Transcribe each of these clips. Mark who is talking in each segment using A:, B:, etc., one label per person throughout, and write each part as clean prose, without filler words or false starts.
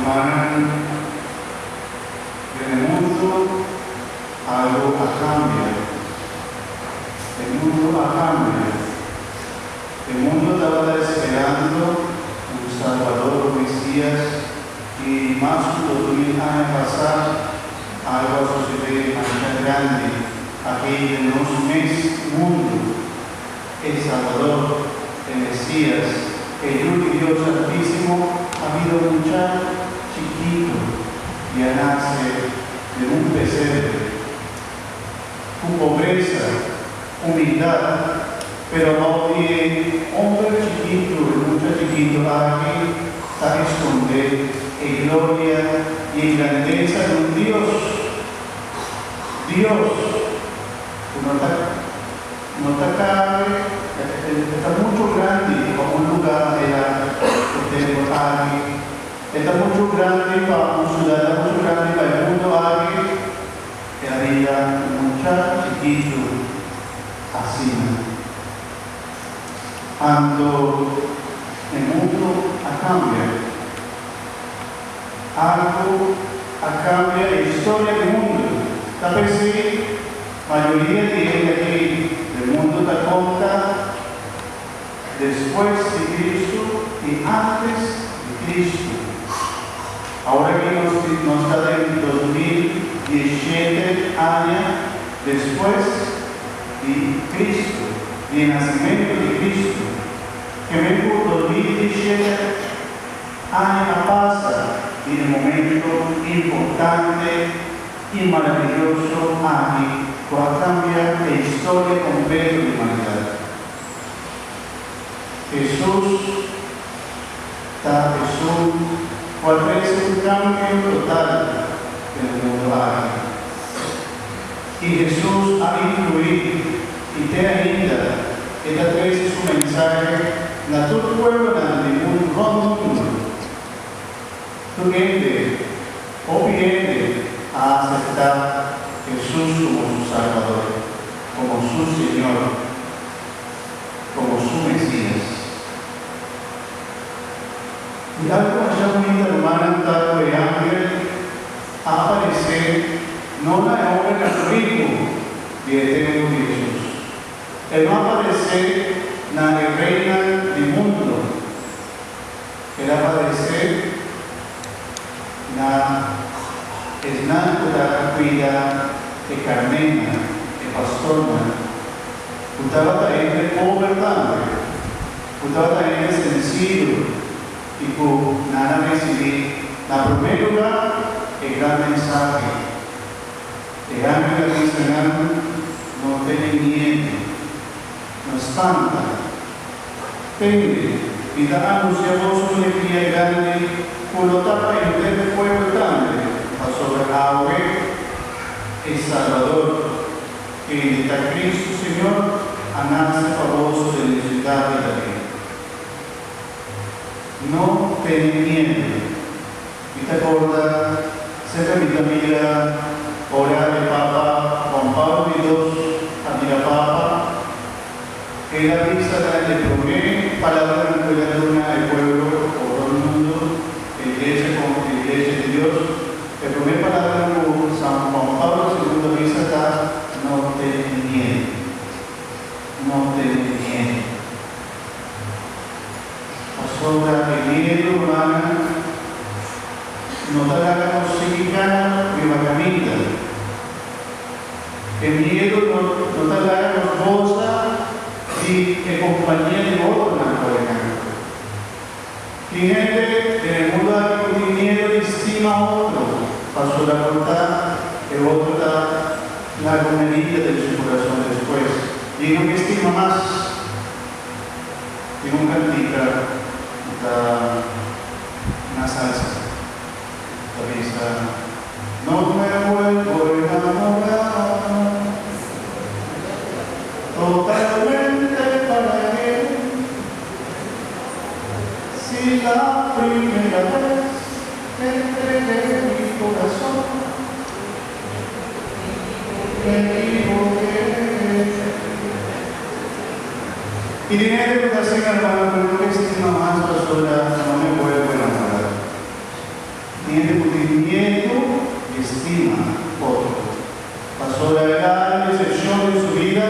A: Rumannan, den e mundu algu a kambia. E mundu a kambia. E mundu tabata esperando un Salbador o Mesías i mas ku 2000 aña pasá algu a sosodé masha grandi aki den nos mes mundu. E Salbador, e Mesías, e Yu di Dios Altísimo a bira un mucha chikitu i a nase den un pesebre. Ku pobresa, humildat, pero bou di e homber chikitu, e mucha chikitu aki ta eskondé e gloria i e grandesa di un Dios, Dios ku no ta. No ta cabe, e ta mucho grandi pa un lugar manera e tempel aki. E ta mucho grandi pa un ciudad, ta mucho grandi pa e mundo aki. E a bira un mucha chikitu asina. Anto e mundo a cambia. Algo a cambia e historia di mundo. Ta p'esey mayoria di hende aki den mundo ta conta despues di Cristo y antes di Cristo. Awor aki nos nos ta den 2017 aña despues di Cristo, di e nacimento di Cristo. Keme cu 2017 Aña a pasa di e momento importante i maraviyoso aki ku a kambia e historia kompleto di humanidat. Hesus ta esun ku a trese un kambio total den e mundu aki. I Hesus a influí i te ainda e ta trese su mensahe na tur pueblonan di mundu rònt mundu. Tur hende, hopi hende a aseptá Hesus komo su Salbador, komo su Señor, komo su Mesías. I algu masha bunita, rumannan, ta ku e angel a aparesé no na e hombernan riku di e tempu di Hesus. E no aparesé na e reinan di mundu. El a aparesé na esnan ku ta kuida e karnénan, e pastornan, ku tabata hende pober tambe, ku tabata hende sensiyo i ku nan a risibí na promé lugá e gran mensahe. E angel a bisa nan, No tene miedu, no spanta. Tende, mi ta anunsiá boso un alegria grandi ku lo ta pa henter e pueblo tambe, pasobra awe e Salbador, kende ta Kristu Señor, a nase pa boso den e siudat di David. No tene miedu. Mi ta corda semper mi ta mira ora e Papa Juan Pablo di dos a bira Papa, el a bisa na e prome palabranan cu el a duna e pueblo o rond mundo, e Iglesia como e Iglesia di Dios, e prome palabranan cu San Juan Pablo segundo a bisa ta, No tene miedo. No tene miedo. Pasobra e miedu, rumannan, no ta laga nos sigui kana riba kaminda. E miedu no no ta laga nos gosa di e kompania di otronan, por ehèmpel. Tin hende den e mundu aki ku tin miedu di stima otro, pasobra por ta e otro ta laga un herida den su kurason despues i no ke stima mas. Tin un kantika ku ta na salsa ta bisa, No me vuelvo enamorar totalmente para ke si la primera vez te entregué mi corazón me equivoqué. I di hende ku ta asina, hermano, ku no ke stima mas pasobra no me vuelvo enamorar. Tin miedu di stima otro. Pasobra el a haña decepcion den su bida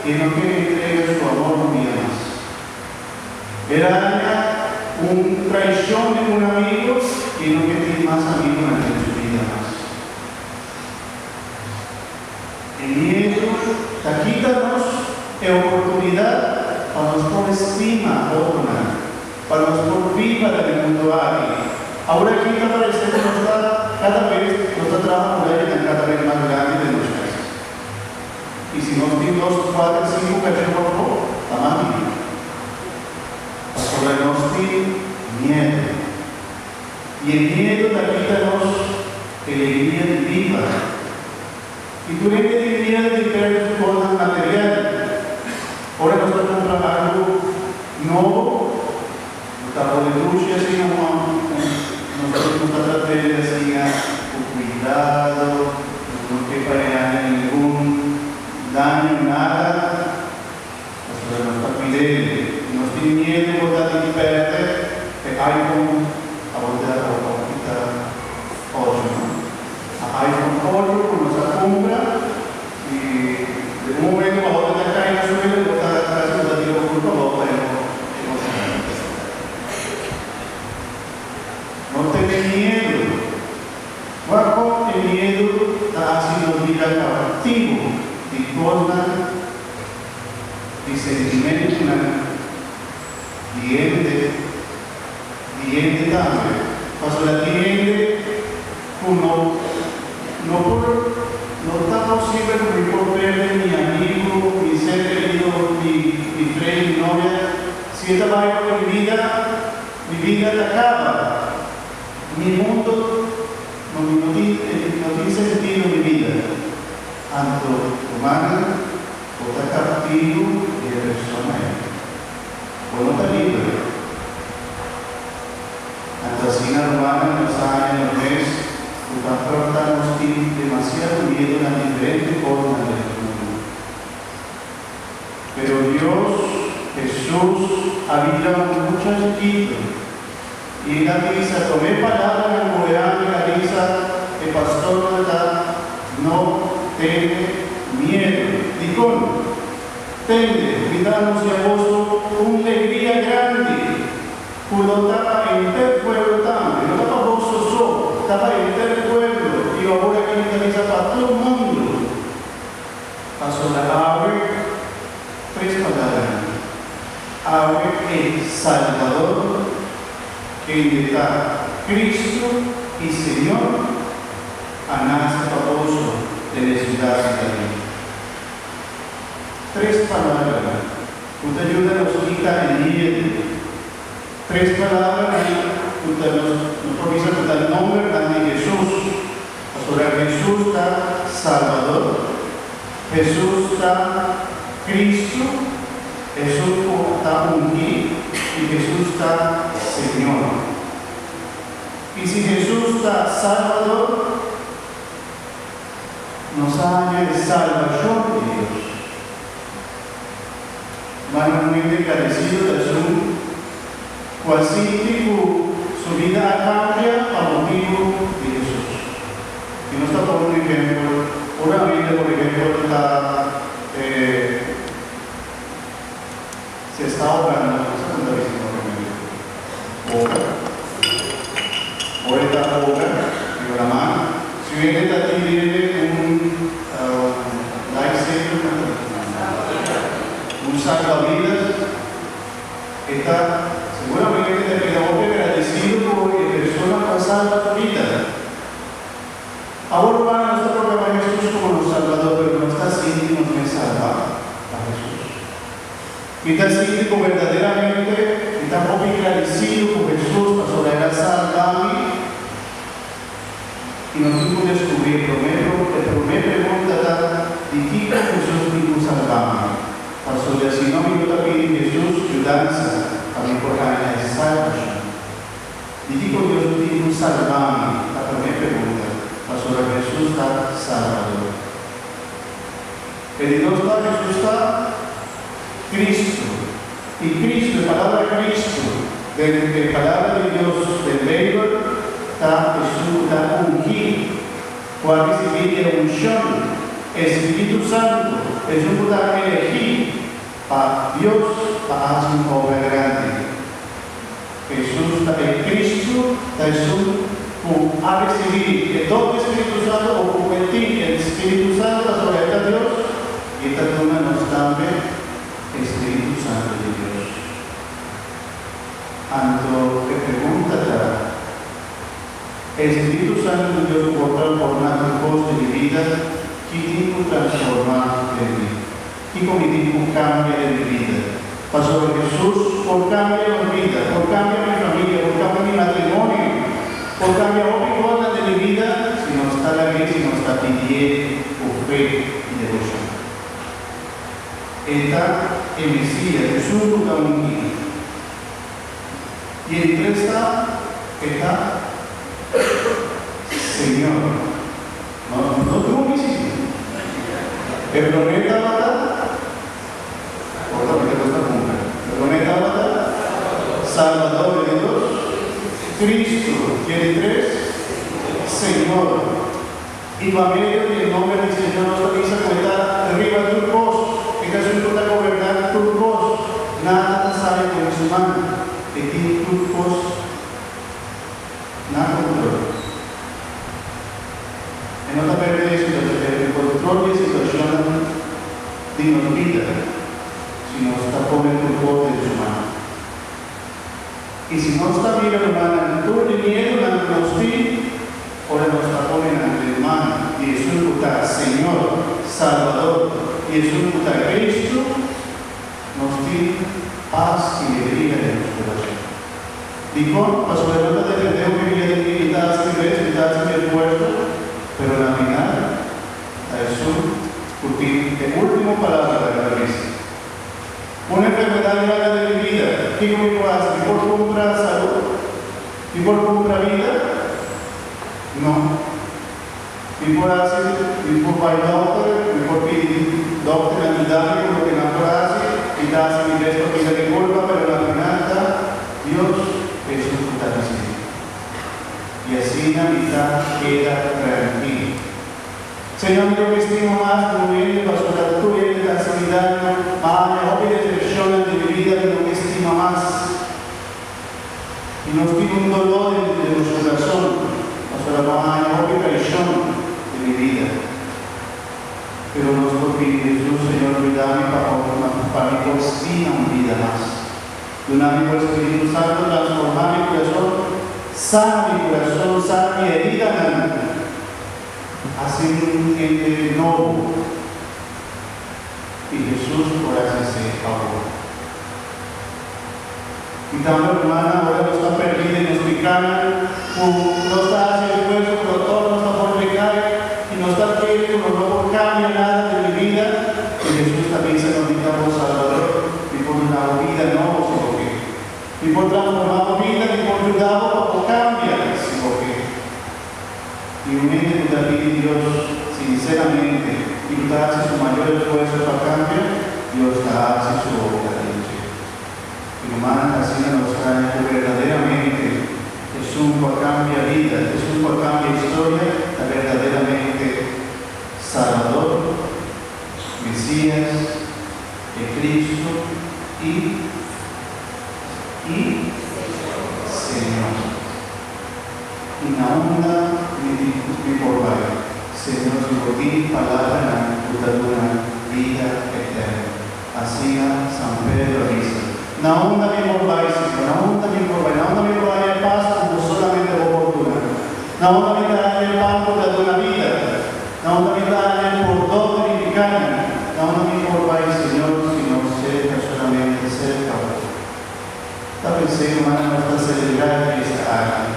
A: i no ke entrega su amor un dia mas. El a haña un traicion di un amigo i no ke tin mas amigonan den su bida mas. E miedu ta kita nos e oportunidad pa nos por stima otronan, pa nos por biba den e mundu aki. Awor aki ta parece cu nos ta cada bes nos ta traha murayanan cada bes mas grandi den nos mes. Y si nos tin dos, cuater, cinco cachorro afo, ta mas mihor. Pasobra nos tin miedu. Y e miedu ta kita nos alegria di biba. Y tur hende tin miedu di perde su cosnan material. Ora nos ta cumpra algu nobo, nos ta pone dushi asina un nos ta trat'e asina cu cuidado, nos no ke pa e haña ningun daño, nada, pasobra nos ta cuid'e. Nos tin miedu por ta di perde e iPhone, awor ta kita ocho, no? A iPhone ocho cu nos a cumpra y den un momento cu awor ta cay na suelo bo ta casi bo ta tira bo culpa abao pa e no cay. No tene miedo. Wak con e miedo ta haci nos bira cautivo di cosnan, di sentimentonan, di hende, di hende tambe. Pasobra tin hende Cu no no por no ta posibel cu mi por perde mi amigo, mi ser querido, mi mi friend, mi novia, si e ta bai cu mi bida, mi bida ta caba, mi mundo no mi no tin no tin sentido mi bida. Anto rumannan bo ta captivo di e persona ei. Bo no ta liber. Anto asina rumannan nos a haña nos mes ku ta porta nos tin demasiado miedu na diferente formanan den nos mundu. Pero Dios, Hesus, a bira un mucha chikitu i el a bisa promé palabranan ku e angel a bisa e pastornan ta, No tene miedu. Dikon? Tende, mi ta anunsiá boso un legria grandi. Ku lo ta pa henter pueblo tambe, no ta pa boso so, ta pa henter pueblo, i awor aki mi ta bisa pa tur mundu. Pasobra awe, tres palabranan, awe e Salbador, kende ta Cristo i Señor, a nase pa boso den e siudat di David. Tres palabranan. Ku ta yuda nos kita e miedu. Tres palabranan ku ta nos nos por bisa ku ta nombernan di Hesus, pasobra Hesus ta Salbador, Hesus ta Cristo, Hesus ku ta ungí, i Hesus ta Señor. I si Hesus ta Salbador, nos a haña e salbashon di Dios. Mano un hende gradesido ta esun ku a sinti ku su bida a kambia pa motibu di Hesus. I nos ta pone un ehempel, ora un hende por ehempel ta se sta hogando, no sa kon ta bisa na papiamentu, hoga, ora e ta hoga riba laman, si un hende ta tir'e un lifesaver, kon ta bisa? Un salbavidas e ta seguramente ta keda hopi agradecido ku e persona ku a salba su bida. Awor rumannan nos ta proklama Hesus komo nos Salbador pero nos ta sinti nos mes salba pa Hesus. Mi ta sinti ku berdaderamente mi ta hopi gradecido ku Hesus pasobra el a salba mi. I nos tin ku deskubrí e promé e promé pregunta ta, Di kiko Hesus tin ku salba mi? Pasobra si no mi lo ta pidi Hesus yudansa pa mi por haña e salbashon. Di kiko Dios tin ku salba mi? Ta promé pregunta, pasobra Hesus ta Salbador. E di dos ta, Hesus ta Cristo. I Cristo, e palabra Cristo den e Palabra di Dios den Beibel. ta esun ku ta ungí, ku a risibí e unshon, e Spiritu Santu, esun ku ta elegí pa Dios pa hasi un obra grandi. Hesus ta e Kristu, ta esun ku a risibí e don di Spiritu Santu o ku e tin e Spiritu Santu pasobra e ta Dios i e ta duna nos tambe e Spiritu Santu di Dios. Anto e pregunta ta, E Spiritu Santu di Dios por transformá tur kos di mi bida? Ki tin ku transformá den mi? Kiko mi tin ku kambia den mi bida? Pasobra Hesus por kambia nos bida, por kambia mi familia, por kambia mi matrimonio, por kambia hopi kosnan den mi bida si nos ta lag'é, si nos ta pidié ku fe i deboshon. E ta e Mesías, esun ku ta ungí. I entre esta e ta Señor. No, no drumi si. E promé tabata, ora mi ta gusta cumpra. E promé tabata Salvador, e di dos, Cristo, i e di tres, Señor. I pa medio di e nomber di Señor nos ta bisa ku e ta riba tur kos, e ta esun ku ta goberná tur kos, nada ta sali for di su man, e tin tur kos na kontrol. E no ta pèrdè e situashon, e kontrol di e situashonnan di nos bida si nos ta pone tur kos den su man. I si nos ta mira rumannan tur di miedunan ku nos tin, ora nos ta pone nan den man di esun ku ta Señor, Salbador, i esun ku ta Cristo, nos tin pas i legria den nos kurason. Dikon? Pasobra no ta dependé hopi bia di mi, mi ta hasi mi bes, mi ta hasi mi esfuerso, pero na final ta esun ku tin e último palabra riba mesa. Un enfermedad grave den mi bida, kiko mi por hasi? Mi por kumpra salud? Mi por kumpra bida? No. Mi por hasi, mi por bai dokter, mi por pidi dokternan yuda mi ku loke nan por hasi, mi ta hasi mi bes pa kita mi kulpa, pero na final ta Dios esun ku ta disidi. I asina mi ta keda trankil. Señor mi lo ke stima mas ku un hende pasobra tur hende ta hasi mi daño, ma ami a hopi decepcionnan den mi bida mi no ke stima mas. I nos tin un doló den den nos kurason pasobra bo a haña hopi traishon den mi bida. Pero nos por pidi Jesus, Señor yuda mi pa pa mi por stima un bida mas. Duna mi bo Espiritu Santo transforma mi kurason, sana mi kurason, sana mi heridanan. Hasi un hende nobo i Hesus por hasi esei pa bo. I tambe rumannan, ora nos ta perdí den nos pikánan, ku nos ta hasi esfuerso pero tòg nos ta bolbe kai i nos ta kere ku nos no por kambia nada den mi bida, i Hesus ta bisa nos, Mi ta bo Salbador, mi por duna bo bida nobo si bo ke. Mi por transformá bo bida, mi por yuda bo pa bo kambia si bo ke. I un hende ku ta pidi Dios sinseramente i ku ta hasi su mayor esfuerso pa kambia, Dios ta hasi su obra den dje. I rumannan, asina nos haña ku berdaderamente esun ku a kambia bida, esun ku a kambia historia, ta berdaderamente Salbador, Mesias, e Cristo i i Señor. I na unda mi di mi por bai? Señor, si bo tin palabranan ku ta duna bida eterno. Asina San Pedro a bisa. Na unda mi por bai, Señor? Na unda mi por bai? Na unda mi por haña e pas ku bo solamente bo por duna? Na unda mi ta haña e pan ku ta duna bida? Na unda mi ta haña e pordon di mi pikánan? Na unda mi por bai, Señor, si no serka, solamente serka bo? Ta pens'é rumannan nos ta selebrá e fiesta aki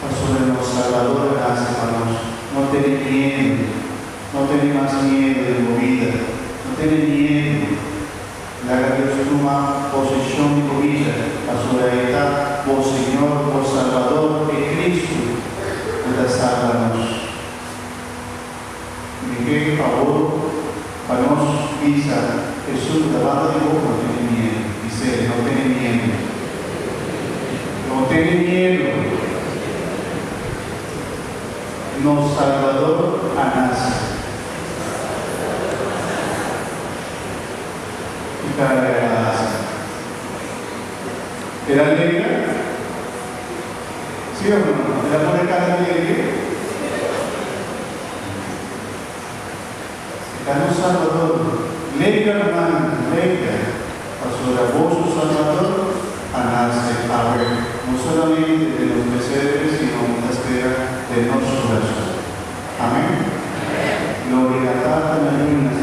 A: pasobra nos Salbador a nase pa nos. No tene miedu, no tene mas miedu den bo bida, no tene miedu. Laga Dios tuma poseshon di bo bida pasobra e ta bo Señor, bo Salbador, e Cristo ku ta salba nos. Mi ke pa bo pa nos bisa esun ku ta banda di bo, no tene miedu. Bis'é, no tene miedu. No tene miedu. Nos Salbador a nase. Ki kara el a hasi? El a alegra? Sí o no? El a pone kara di alegria? E ta nos Salbador. Lega, rumannan, lega, pasobra boso Salbador a nase awe, no solamente den nos pesebre, sino mi ta spera den nos kurason. Amen. Gloria na Tata, na Yu i na.